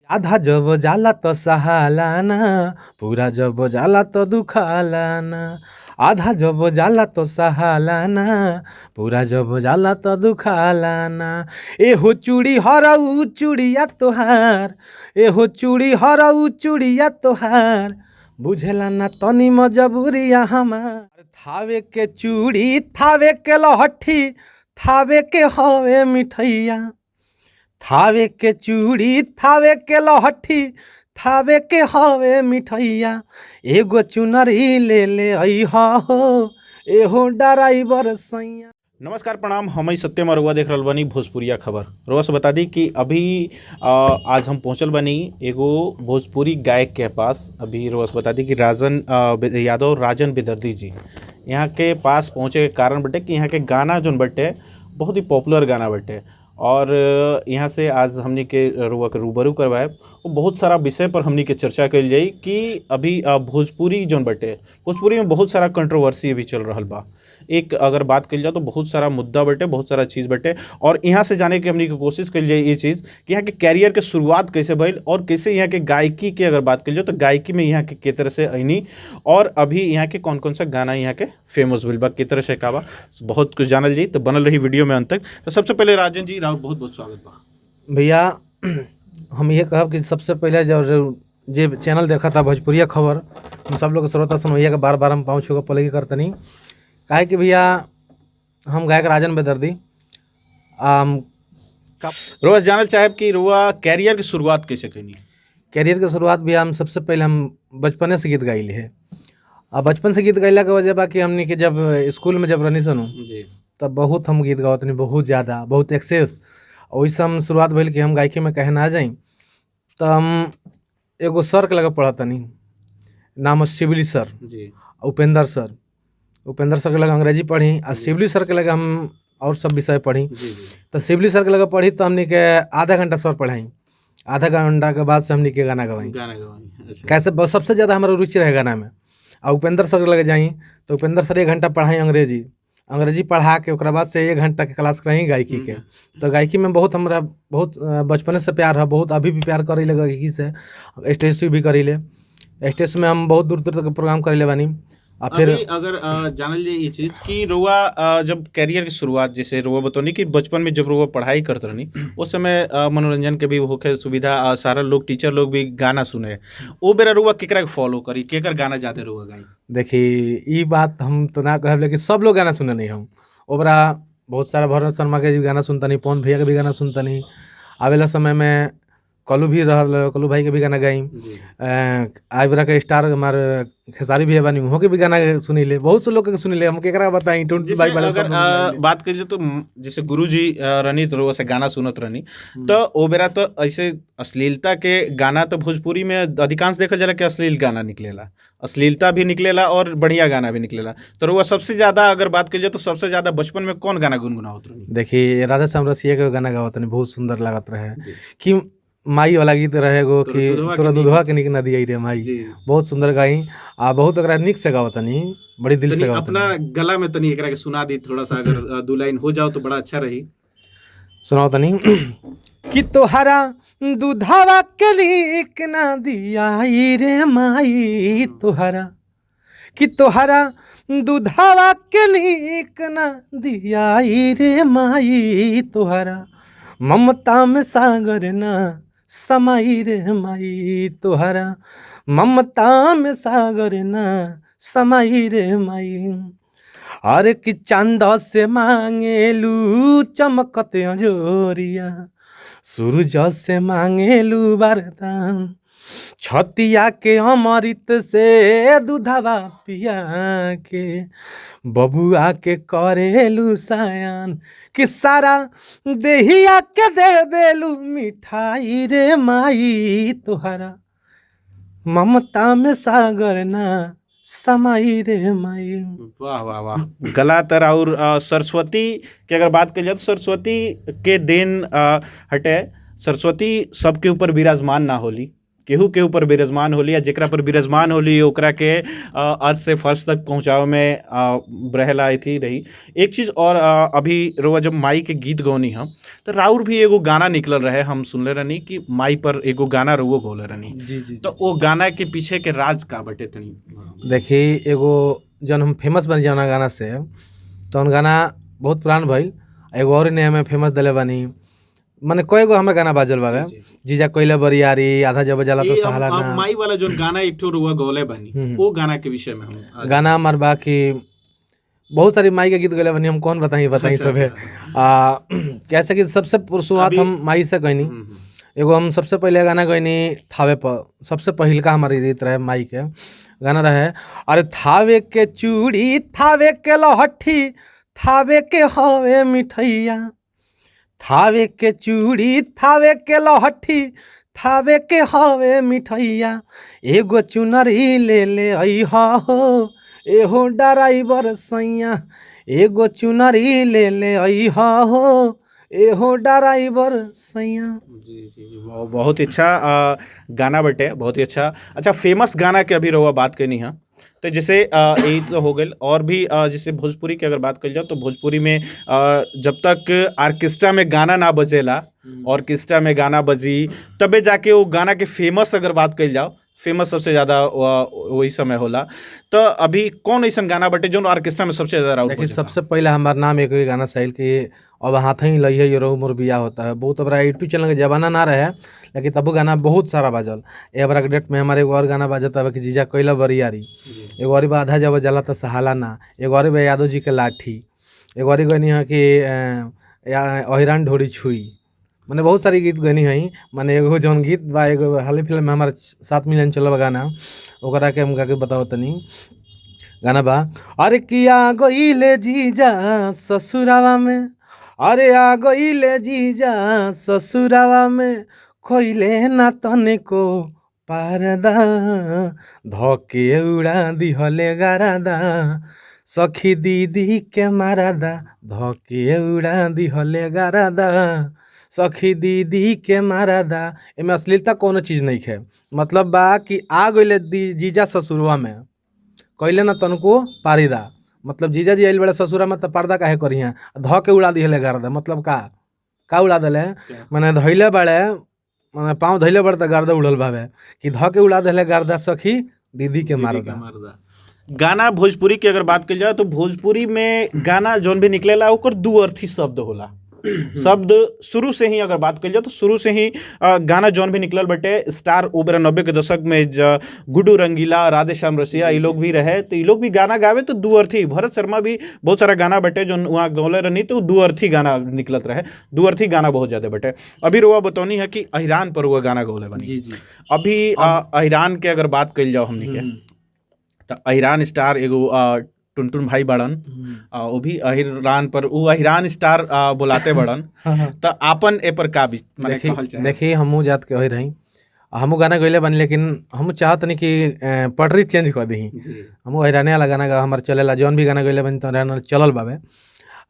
आधा जब जाला त सहाला ना, पूरा जब जाला त दुखाला ना। आधा जब जाला त सहाला ना, पूरा जब जाला त दुखाला ना। एहो चूड़ी हरऊ चूड़िया तोहार, एहो चूड़ी हरऊ चूड़िया तोहार, बुझेला ना तनी मजबूरिया हमार। थावे के चूड़ी थावे के लहठी, थावे के हवे मिठैया। थावे के चूड़ी थावे के लहठी, थावे के हवे मिठैया। एगो चुनरी ले ले अइहा हो, एहो डराइवर सैया। नमस्कार प्रणाम, हम सत्यम अरुआ देख रहल बानी भोजपुरिया खबर। रउआ से बता दी कि अभी आज हम पहुंचल बानी एगो भोजपुरी गायक के पास। अभी रउआ से बता दी कि राजन यादव राजन बेदर्दी जी यहाँ के पास पहुँचे के कारण बटे कि यहाँ के गाना जोन बटे बहुत ही पॉपुलर गाना बटे और यहाँ से आज हमनी के रउआ के रूबरू करवाए और बहुत सारा विषय पर हमनी के चर्चा कइल जाई कि अभी भोजपुरी जोन बटे भोजपुरी में बहुत सारा कंट्रोवर्सी अभी चल रहल बा। एक अगर बात कइल जाए तो बहुत सारा मुद्दा बटे, बहुत सारा चीज़ बटे और यहाँ से जाने के हमनी के कोशिश कइल जाए ये चीज़ कि यहाँ के कैरियर के शुरुआत कैसे भइल और कैसे यहाँ के गायकी के अगर बात कइल जाए तो गायकी में यहाँ के के तरह से अइनी और अभी यहाँ के कौन कौन सा गाना यहाँ के फेमस भइल बा, के तरह से का बा, बहुत कुछ जानल जाई। तो बनल रही वीडियो में अंत तक। तो सबसे पहले राजन जी राउत बहुत बहुत स्वागत बा। भैया, हम ये कहब कि सबसे पहले जब जे चैनल देखा था भोजपुरिया खबर, हम सब लोग श्रोता सुनवैया के बार बार हम पाँव छू के पलगी करतनी। काहे कि भैया हम गायक राजन बेदर्दी हम रोज जानल चाहेब कि रुआ कैरियर की शुरुआत कैसे कइनी। कैरियर के शुरुआत भी हम सबसे पहले हम बचपने से गीत गाइले है। आ बचपन से गीत गाइला के वजह बा कि हमनी के जब स्कूल में जब रहनी सनु जी तब बहुत हम गीत गावत रही, बहुत ज़्यादा, बहुत एक्सेस। ओहिसे हम शुरुआत भइल कि हम गायकी में कहे ना जाई। तो हम एगो सर के लगे पढ़तनी, नाम है शिवली सर, जी उपेंद्र सर। उपेंद्र सर के लगे अंग्रेजी पढ़ी आ शिवली सर के लगे हम और सब विषय पढ़ी। जी जी तो शिवली सर के लगे पढ़ी तो हमनी के आधा घंटा सर पढ़ाई, आधा घंटा के बाद से हमनी के गाना गवाई। गाना गवाई, अच्छा। कैसे सबसे ज़्यादा हमारा रुचि रहे गाना में। आ उपेंद्र सर के लगे जाई तो उपेंद्र सर 1 घंटा पढ़ाई अंग्रेजी, अंग्रेजी पढ़ा के ओकरा बाद से 1 घंटा के क्लास कराई गायकी के। तो गायकी में बहुत हमरा बहुत बचपने से प्यार है, बहुत अभी भी प्यार करी ले गायकी से। स्टेज भी करी ले, स्टेज में हम बहुत दूर दूर तक प्रोग्राम करी ले बानी। आ फिर अभी अगर जानल जाए ये चीज़ कि रुआ जब कैरियर की शुरुआत जैसे रुआ बतौनी कि बचपन में जब रुआ पढ़ाई करत रहनी उस समय मनोरंजन के भी होखे सुविधा, सारा लोग टीचर लोग भी गाना सुने, ओ बेरा रुआ केकरा के फॉलो करी, केकर गाना ज़्यादा रुआ गाई? देखी ई बात हम तो ना कहब, लेकिन सब लोग गाना सुने नहीं हम। ओकरा बहुत सारा भरत शर्मा के भी गाना सुनतनी, पवन भैया के भी गाना सुनतनी। आवेला समय में कलू भी रहल, कलू भाई के भी गाना गाई। आइबरा के स्टार हमारे खेसारी भी बानी, उहों के भी गाना सुनीले, बहुत से लोग के सुनीले। हम केकरा बताई, टुन जैसे भाई वाला अगर सब लोग सुनीले। बात करिए तो जैसे गुरुजी रहनी तो रुआ से गाना सुनत रहनी तो ओ बेरा तो ऐसे अश्लीलता के गाना तो भोजपुरी में अधिकांश देखल जाला कि अश्लील गाना निकलेला, अश्लीलता भी निकलेला और बढ़िया गाना भी निकलेला। तो रुआ सबसे ज़्यादा अगर बात करिए तो सबसे ज़्यादा बचपन में कौन गाना गुनगुनावत रहनी? देखी राधा श्याम रसिया के गाना गावत रहनी, बहुत सुंदर लागत रहे कि माई वाला गीत रहे एगो तोरा कि दुधवा के तोरा नीक। दुधवा के नीक नदी आई रे माई, जी बहुत सुंदर गाई आ बहुत ओकरा नीक से गावतनी, बड़ी दिल से तनी गावतनी। अपना गला में तनी एकरा के सुना दी थोड़ा सा, अगर 2 लाइन हो जाओ तो बड़ा अच्छा रही। सुनाओ तनी कि तोहरा दुधावा के नीक ना दिया रे माई, तोहरा कि तोहरा दुधावा के नीक ना दिया रे माई, तोहरा ममता में सागर ना समाई रे माई, तोहरा ममता में सागर ना समाई रे माई। अरे कि चांद से मांगेलू चमकत अंजोरिया, सूरज से मांगेलू वरदान, छतिया के अमृत से दूधवा पिया के बबुआ के करेलू सयान, कि सारा देहिया के देबेलू मिठाई रे माई, तोहरा ममता में सागर ना समाई रे माई। वाह वाह वाह, गला तर और सरस्वती के अगर बात करी जाए तो सरस्वती के then हटे, सरस्वती सबके ऊपर विराजमान ना होली, केहू केहू पर विराजमान होली आ जेकरा पर विराजमान होली ओकरा के अर्थ से फर्श तक पहुँचावे में रहेला अथी रही। एक चीज़ और अभी रउआ जब माई के गीत गौनी हम तो राउर भी एगो गाना निकलल रहे, हम सुनले रहनी कि माई पर एगो गाना रउओ गौले रहनी। जी जी। तो वो गाना के पीछे के राज का बटे तनी? देखी एगो जौन हम फेमस बन जौना गाना से, तौन गाना बहुत पुरान भइल। एगो और नया में फेमस दिले बानी, माने कई गो हमें गाना बाजल बावे। जीजा कोइला बरियारी, आधा जब जाला तो ये सहाला हम ना। माई वाला जो गाना एक ठो रुआ गौले बानी, वो गाना के विषय में हम गाना हमार बा कि बहुत सारी माई के गीत गले बानी हम, कौन बताई बताई सबे। कैसे कि सबसे शुरुआत हम माई से कहनी। एगो हम सबसे पहले गाना गईनी थावे पर, सबसे पहिलका हमारी गीत रहे माई के गाना रहे, अरे थावे के चूड़ी थावे के लहठी थावे के हवे मिठैया, थावे के चूड़ी थावे के लहठी थावे के हवे मिठैया, एगो चुनरी ले ले अइहा हो एहो डराइवर सैया, एगो चुनरी ले ले अइहा हो एहो डराइवर सैया। जी जी जी, बहुत अच्छा गाना बटे, बहुत ही अच्छा। अच्छा, फेमस गाना के अभी रहुआ बात करनी है तो जैसे यही तो हो गई, और भी जैसे भोजपुरी की अगर बात कल जाओ तो भोजपुरी में जब तक ऑर्केस्ट्रा में गाना ना बजेला, ऑर्केस्ट्रा में गाना बजी तबे जाके वो गाना के फेमस अगर बात कल जाओ, फेमस सबसे ज़्यादा वही समय होला। तो अभी कौन ऐसा गाना बटे जो ऑर्केस्ट्रा में सबसे ज़्यादा राउत देखिए बजेला? सबसे पहले हमार नाम एक ही गाना सहिल कि अब हाथ ही लई है ये रहू मोर बिया होता है। बहुत अब यूट्यूब चैनल के जमाना ना रहे, लेकिन तबो गाना बहुत सारा बाजल। ए के डेट में हमारे एगो और गाना बाजता है कि जीजा कैला बरियारी, एगो और बा आधा जब जाला तो सहाला ना, एगो और बा यादव जी के लाठी, एगो और गनी है कि अहिरान ढोरी छुई, माने बहुत सारी गीत गनी है। माने एगो जौन गीत बा एगो हाल फिलहाल में हमारे 7 मिलियन चलल बा गाना, ओकरा के हम गा के बताओ तनी। गाना बा अरे किया गईले जीजा ससुरावा में, अरे आ गईले जीजा ससुरावा में, खोइले ना तनिको पारदा, धके उड़ा दिहले गारादा, सखी दीदी के मारादा, धके उड़ा दिहले गारादा, सखी दीदी के मारादा। एमे अश्लीलता कोनो चीज़ नहीं है, मतलब बा कि आ गईले जीजा ससुरवा में, कैले ना तनको पारिदा, मतलब जीजा जी आइल बड़े ससुरा में तो पर्दा काहे करिहा, ध के उड़ा दिहले गर्दा, मतलब का का उड़ा दिले, माने धइले बड़े, माने पाँव धइले बड़े तो गर्दा उड़ल बावे, कि ध के उड़ा दिले गर्दा सखी दीदी के मारदा। गाना भोजपुरी की अगर बात कल जाए तो भोजपुरी में गाना जौन भी निकलेला ओकर दू अर्थी शब्द होला। शब्द शुरू से ही अगर बात कल जाए तो शुरू से ही गाना जौन भी निकलल बटे स्टार ओबरा 90 के दशक में गुड्डू रंगीला, राधेश्याम रसिया ये लोग भी रहे, तो ये लोग भी गाना गावे तो दू अर्थी। भरत शर्मा भी बहुत सारा गाना बटे जो वहाँ गौले रहनी तो दू अर्थी गाना निकलत रहे, दू अर्थी गाना बहुत ज़्यादा बटे। अभी रुआ बतौनी है कि अहिरान पर हुआ गाना गौले बनी। जी जी। अभी अहिरान के अगर बात कल जाओ हमनी के तो अहिरान स्टार एगो टुनटुन भाई बड़न, वो भी अहिरान पर वो अहिरान स्टार बुलाते बड़न, तो आपन ए पर का भी देखी हमू जात के अहिर रही, हमू गाना गइले बनी, लेकिन हम चाहत नहीं कि पटरी चेंज कर दी, हमू अहिराने वाला गाना हमार चलेला, जौन भी गाना गइले बनी तो अहिरान चलल बावे।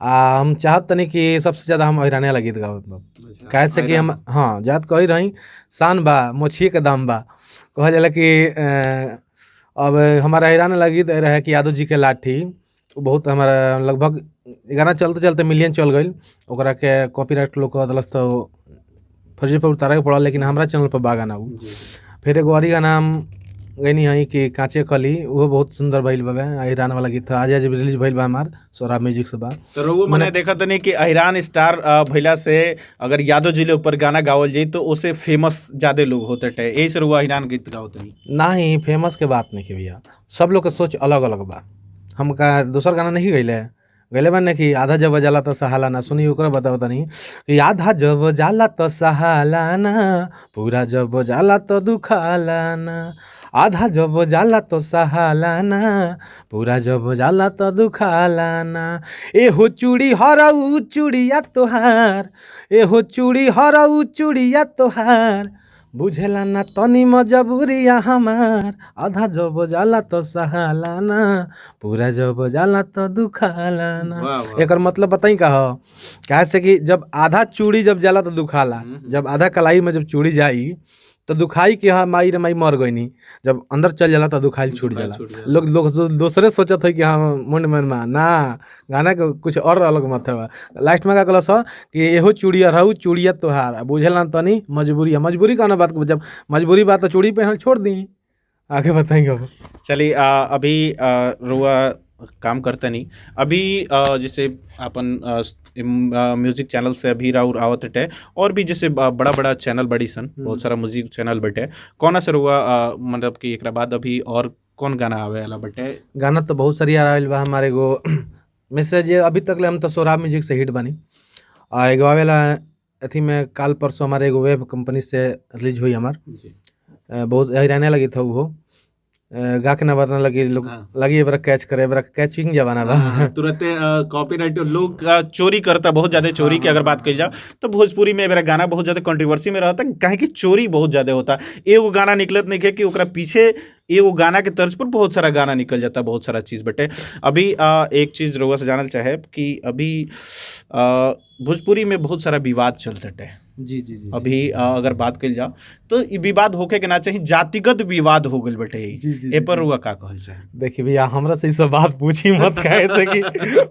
हम चाहत नहीं कि सबसे ज़्यादा हम अहिराने वाला गीत गावे, काहे से कि हम हाँ जात के अहिर रही, शान बा मोछिए के दाम बा, कहल जाला कि अब हमारा हैरान लगी रहे कि यादव जी के लाठी बहुत हमारा लगभग गाना चलते चलते मिलियन चल गई, ओकरा के कॉपीराइट लोग कह दिलस तो फर्जी पर उतारे के पड़ल, लेकिन हमारा चैनल पर बा गाना उ। फिर एगो और गाना हम गईनी हई कि कांचे कली, वो बहुत सुंदर भइल बावे, अहिरान वाला गीत आज आज रिलीज भइल बा हमार सोहराब म्यूजिक से बा। तो रउआ मने देखत नहीं कि अहिरान स्टार भइला से अगर यादव जी ऊपर गाना गावल जाई तो उसे फेमस ज्यादा लोग होते टे, यही से रउआ अहिरान गीत गावत नहीं? नाही, फेमस के बात नहीं भैया, सब लोग के सोच अलग अलग बा। हम का दोसर गाना नहीं गईले गईले बा कि आधा जब जाला तो सहाला ना, सुनी ओकरा बताओ तनी कि आधा जब जाला तो सहाला ना, पूरा जब जाला तो दुखाला ना, आधा जब जाला तो सहाला ना, पूरा जब जाला तो दुखाला ना, एहो चूड़ी हरऊ चूड़िया तोहार, एहो चूड़ी हरऊ चूड़िया तोहार, बुझेला ना तनी मजबूरिया हमार, आधा जब जाला तो सहाला ना, पूरा जब जाला तो दुखाला ना। एकर मतलब बताई का हो, काहे से कि जब आधा चूड़ी जब जाला तो दुखाला, जब आधा कलाई में जब चूड़ी जाई तो दुखाई कि हाँ माई रे माई मर गईनी, जब अंदर चल जाला तो दुखाइल छूट जाला। लोग लोग दोसरे सोचत है कि हाँ मुंड मन मा ना, गाना के कुछ और अलग मतलब बा। लास्ट में का कहलस ह कि एहो चूड़िया रहू चूड़िया तोहार, आ बुझेला ना तनी मजबूरी है। मजबूरी कहना बात के, जब मजबूरी बात तो चूड़ी पहनल छोड़ दी। आगे बताएंगे अब। चलिए अभी रुआ काम करते नहीं अभी जैसे अपन म्यूजिक चैनल से अभी राउर आवत हटे और भी जैसे बड़ा बड़ा चैनल बड़ी सन, बहुत सारा म्यूजिक चैनल बटे, कौन सा रुआ मतलब कि एकरा बाद अभी और कौन गाना आवे वाला बटे? गाना तो बहुत सारी आ रहल बा हमारे एगो मैसेज अभी तक ले हम तो सोहराब म्यूजिक से हिट बानी, आ एगो आवेला अथी में काल परसों हमारे एगो वेब कंपनी से रिलीज हुई हमार। बहुत हैराने लगी था वो गा के ना बताने लगी लोग। हाँ। लगी एबरा कैच करे, एबरा कैचिंग जमाना बा। तुरंते कॉपीराइट लोग चोरी करता, बहुत ज़्यादा चोरी की अगर बात कही जाए तो भोजपुरी में मेरा गाना बहुत ज़्यादा कंट्रोवर्सी में रहता, काहे कि चोरी बहुत ज़्यादा होता। एगो गाना निकलत नहीं है कि ओकरा पीछे एगो गाना के तर्ज पर बहुत सारा गाना निकल जाता, बहुत सारा चीज़ बटे। अभी एक चीज़ रउआ से जानल चाहे कि अभी भोजपुरी में बहुत सारा विवाद चलत हटे। जी जी जी। अभी अगर बात कइल जाओ तो ई विवाद होखे के ना चाही, जातिगत विवाद हो गइल बटे। जी, जी, ए पर रउआ का कहल चाहे? देखिए भैया, हमरा से ई सब बात पूछी मत, काहे से कि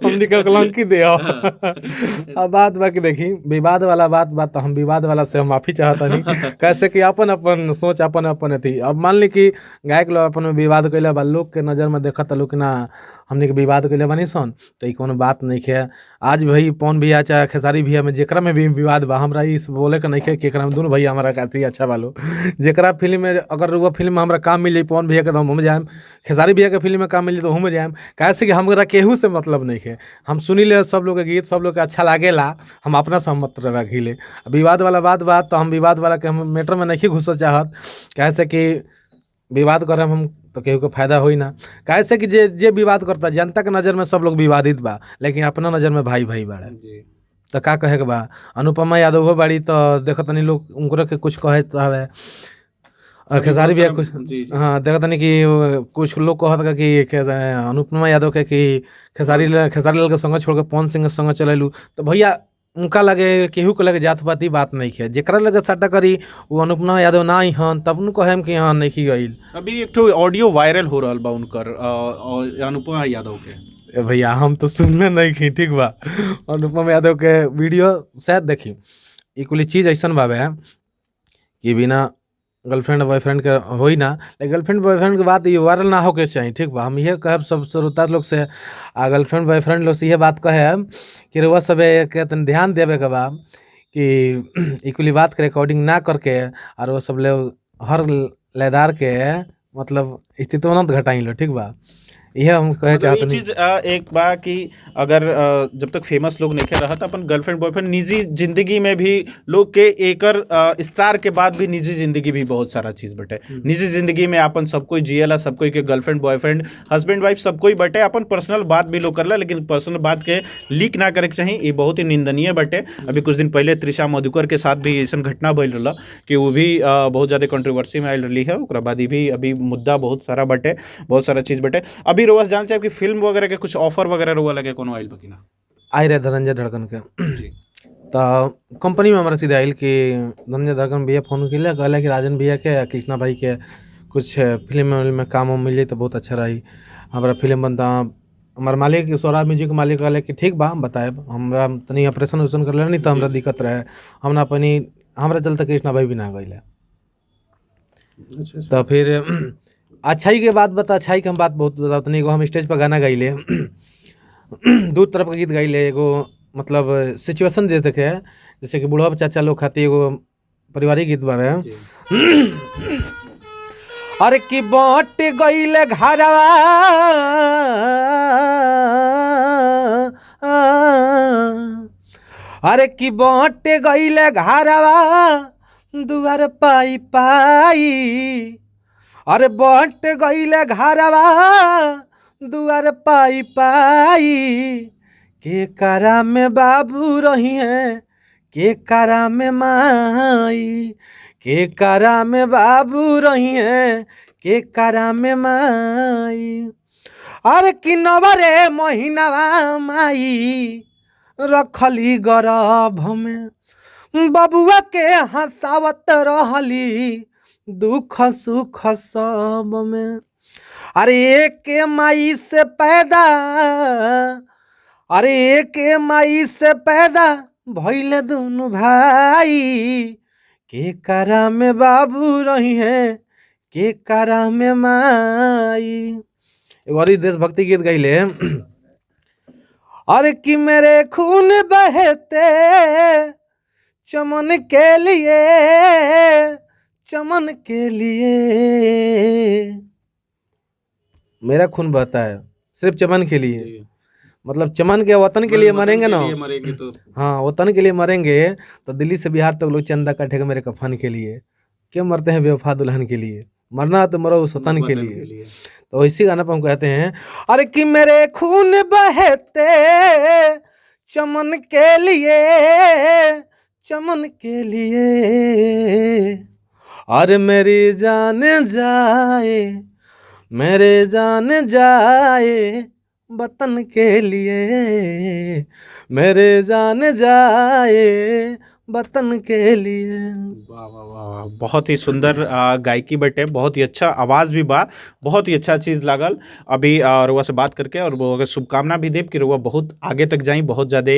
हमनी के कलंकी दे। अब बात बाकी देखी विवाद वाला बात बात तो हम विवाद वाला से हम माफी चाहता नहीं, कैसे कि अपन अपन सोच अपन अपन अथी। अब मान ली कि गायक लोग अपन में विवाद कैले बा, लोग के नज़र में देखत लोग ना हमनी के विवाद कैले बानी सन, तो ई कोनो बात नहीं है। आज भाई पवन भैया चाहे खेसारी भैया में जेकरा में भी विवाद बा, हमरा इस बोले के नहीं है कि एकरा में दोनों भैया हमारा काफी अच्छा बालो। जेकरा फिल्म में अगर वो फिल्म में हमरा काम मिल जाई पवन भैया के तो हम जाएम, खेसारी भैया के फिल्म में काम मिल जाई तो हम जाएम, काहे से कि हमरा केहू से मतलब नहीं है। हम सुनी ले सब लोग के गीत, सब लोग के अच्छा लागेला, हम अपना सहमत रखी ले। विवाद वाला बात बात तो हम विवाद वाला के हम मैटर में नहीं घुसल चाहत, काहे से कि विवाद करम हम तो केहू के फायदा होई ना, काहे से कि जे जे विवाद करता जनता के नज़र में सब लोग विवादित बा, लेकिन अपना नज़र में भाई भाई बाड़े। तो का कहे के बा, अनुपमा यादव हो बाड़ी तो देखत तनी लोग उनकरो के कुछ कहे हवे, खेसारी भैया कुछ। हाँ देखत तनी कि कुछ लोग कहत का कि अनुपमा यादव के कि खेसारी लाल के संग छोड़ के पवन सिंह के संग चलेलू, तो भैया उनका लगे केहू के लगे जात पाती बात नहीं है, जेकरा लगे सट्टा करी वो अनुपमा यादव ना आई हन तब उनको कहेम कि हाँ नहीं गईल। अभी एक ठो ऑडियो वायरल हो रहल बा उनकर अनुपमा यादव के। भैया हम तो सुनले नहीं खी, ठीक बा अनुपम यादव के वीडियो शायद देखी। ई कुल चीज़ ऐसा बाबे है कि बिना गर्लफ्रेंड बॉयफ्रेंड के हो ही ना, लेकिन गर्लफ्रेंड बॉयफ्रेंड के बात ये वायरल ना होके चाहिए, ठीक बा। हम ये कहब सब श्रोता लोग से आ गर्लफ्रेंड बॉयफ्रेंड लोग से ये बात कहे कि रउआ सब के तनी ध्यान देवे के बा कि ई कुल बात के रिकॉर्डिंग ना करके और वो सब लोग हर लयदार के मतलब स्थिति न घटाई लो, ठीक बा। यह हम कहे मतलब चाहत ई नहीं। चीज एक बा कि अगर जब तक फेमस लोग नहीं रहत अपन गर्लफ्रेंड बॉयफ्रेंड निजी जिंदगी में भी लोग के एकर स्टार के बाद भी निजी जिंदगी भी बहुत सारा चीज बटे। निजी जिंदगी में अपन सब कोई जियला, सब कोई के गर्लफ्रेंड बॉयफ्रेंड हस्बैंड वाइफ सब कोई बटे, अपन पर्सनल बात भी लोग करला, लेकिन पर्सनल बात के लीक ना करे के चाही, ये बहुत ही निंदनीय बटे। अभी कुछ दिन पहले त्रिशा मधुकर के साथ भी ऐसा घटना भइल रहा कि वो भी बहुत ज़्यादा कंट्रोवर्सी में आयल रही है, ओकरा बाद भी अभी मुद्दा बहुत सारा बटे, बहुत सारा चीज़ बटे। अभी रोआ जान चाहे कि फिल्म वगैरह के कुछ ऑफर वगैरह रोआ लगे कोनो आयल बा कि ना? आई रहे धनंजय धड़कन के। जी। तो कंपनी में हमारा सीधा आयल कि धनंजय धड़कन भैया फोन कैले, कहले कि राजन भैया के कृष्णा भाई के कुछ फिल्म में काम उम मिल जाए तो बहुत अच्छा रही, हमारा फिल्म बनता। हमार मालिक सौरभ म्यूजिक मालिक कहले कि ठीक बा हम बताएब, हमरा तनी ऑपरेशन उपरेशन कर ले नहीं तो हमरा दिक्कत रहे, हम ना अपनी हमरा चलते कृष्णा भाई भी ना गए। तो फिर अच्छाई के बात बता, अच्छाई के हम बात बहुत बताओ तनी। एगो हम स्टेज पर गाना गाइले, दू तरफ के गीत गाइले, एगो मतलब सिचुएशन जैसे देखे जैसे कि बूढ़ा चाचा लोग खातिर एगो पारिवारिक गीत बावे। अरे कि बट गईले घरवा अरे कि बट गईले घरवा दुआर पाई पाई, अरे बट गईले घरवा दुआर पाई पाई, के करा में बाबू रही हैं के करा में माई, के करा में बाबू रही हैं के करा में माई, अरे कि नवरे महीनावा माई रखली गर्भ में, बबुआ के हंसावत रहली दुख सुख सब में। अरे एक माई से पैदा, अरे एक माई से पैदा भइले दुनु भाई, के करा में बाबू रही है के करा में माई। एगो और ही देशभक्ति गीत गईले। अरे कि मेरे खून बहते चमन के लिए, चमन के लिए, मेरा खून बहता है सिर्फ चमन के लिए, मतलब चमन के वतन के लिए मरेंगे ना, मरेंगे तो हाँ वतन के लिए मरेंगे तो दिल्ली से बिहार तक लोग चंदा काटेगा मेरे कफन के लिए, क्यों मरते हैं बेवफा दुल्हन के लिए, मरना है तो मरो उस वतन के लिए। तो इसी गाना पर हम कहते हैं, अरे कि मेरे खून बहते चमन के लिए, चमन के लिए, अरे मेरी जान जाए, मेरे जान जाए वतन के लिए, मेरे जान जाए वतन के लिए। वाह वाह वाह वाह, बहुत ही सुंदर गायकी बटे, बहुत ही अच्छा आवाज़ भी बा, बहुत ही अच्छा चीज़ लागल अभी रुआ से बात करके। और वो अगर शुभकामना भी देब कि रुआ बहुत आगे तक जाई, बहुत ज़्यादा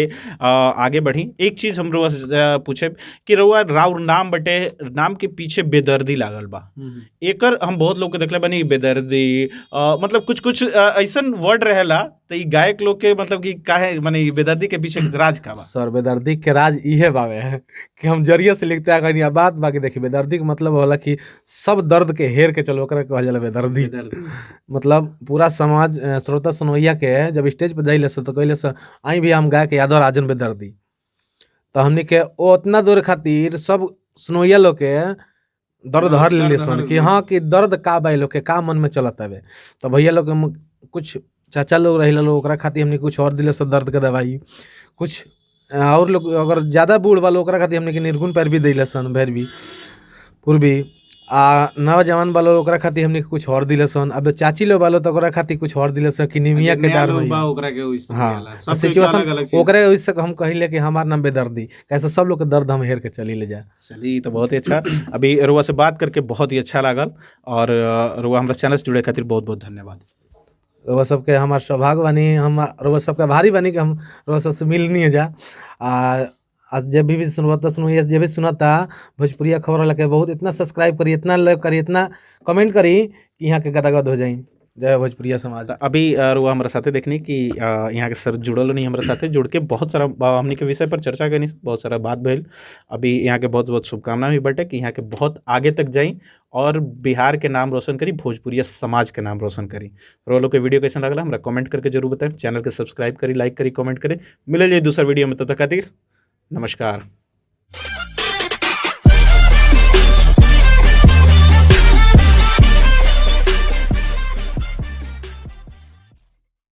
आगे बढ़ी। एक चीज़ हम रुआ से पूछे कि रुआ राउर नाम बटे, नाम के पीछे बेदर्दी लागल बा, एकर हम बहुत लोग के देखले बानी बेदर्दी, मतलब कुछ कुछ ऐसन वर्ड रहेला, तो ई गायक लोग के मतलब कि काहे माने बेदर्दी के पीछे राज का बा? सर बेदर्दी के राज इहे बावे कि हम जरिए से लिखते आ गनी बात। बाकी देखिए बेदर्दी के मतलब होला कि सब दर्द के हेर के चलो, ओकरा कहल जाला बेदर्दी। मतलब पूरा समाज श्रोता सुनवैया के जब स्टेज पर जाइले से तो कहले से आई भी हम गायक यादव राजन बेदर्दी, तो हमनी के ओ उतना दूर खातिर सब सुनवैया लोग के दर्द हर लेले सन कि हाँ कि दर्द का बा लोग के का मन में चलत हवे। तो भैया लोग के कुछ चाचा लोग रहे लोग ओकरा खातिर हमने कुछ और दिले सब दर्द के दवाई, कुछ और लोग अगर ज़्यादा बूढ़ वालो ओकरा खातिर हमने के निर्गुण पैर भी दिले सन, भैरवी पूर्वी, आ नौजवान वालो ओकरा खातिर हमने कुछ और दिले सन। अब चाची लोग वालो तो ओकरा खातिर कुछ और दिले सन कि निमिया के डार में, हाँ सिचुएशन ओकरे ओइसे हम कहिले कि हमार नाम बेदर्दी, कैसे सब लोग के दर्द हम हेर के चली ले जा। चली तो बहुत ही अच्छा, अभी रुआ से बात करके बहुत ही अच्छा लागल और रुआ हमारा चैनल से जुड़े खातिर बहुत बहुत धन्यवाद। रुआ सबके हमार सौभाग्य बनी, हम रुआ सबके भारी बनी कि हम रुआ सबसे मिलनी है जा। आ आज जब भी सुनता सुनो जब भी सुनता भोजपुरिया खबर वाला के बहुत इतना सब्सक्राइब करी, इतना लाइक करी, इतना कमेंट करी कि यहाँ के गदागद हो जाई। जय भोजपुरिया समाज। अभी रुआ हमारे साथे देखनी कि यहाँ के सर जुड़ल नहीं, हमारे साथे जुड़ के बहुत सारा हमनी के विषय पर चर्चा करनी, बहुत सारा बात भइल। अभी यहाँ के बहुत बहुत शुभकामना भी बटे कि यहाँ के बहुत आगे तक जाई और बिहार के नाम रोशन करी, भोजपुरिया समाज के नाम रोशन करी। रोलो लोग के वीडियो कैसा लगला हमरा कमेंट करके जरूर बताएं, चैनल के सब्सक्राइब करी, लाइक करी, कमेंट करी। मिले जाए दूसरा वीडियो में, तब तक खातिर नमस्कार।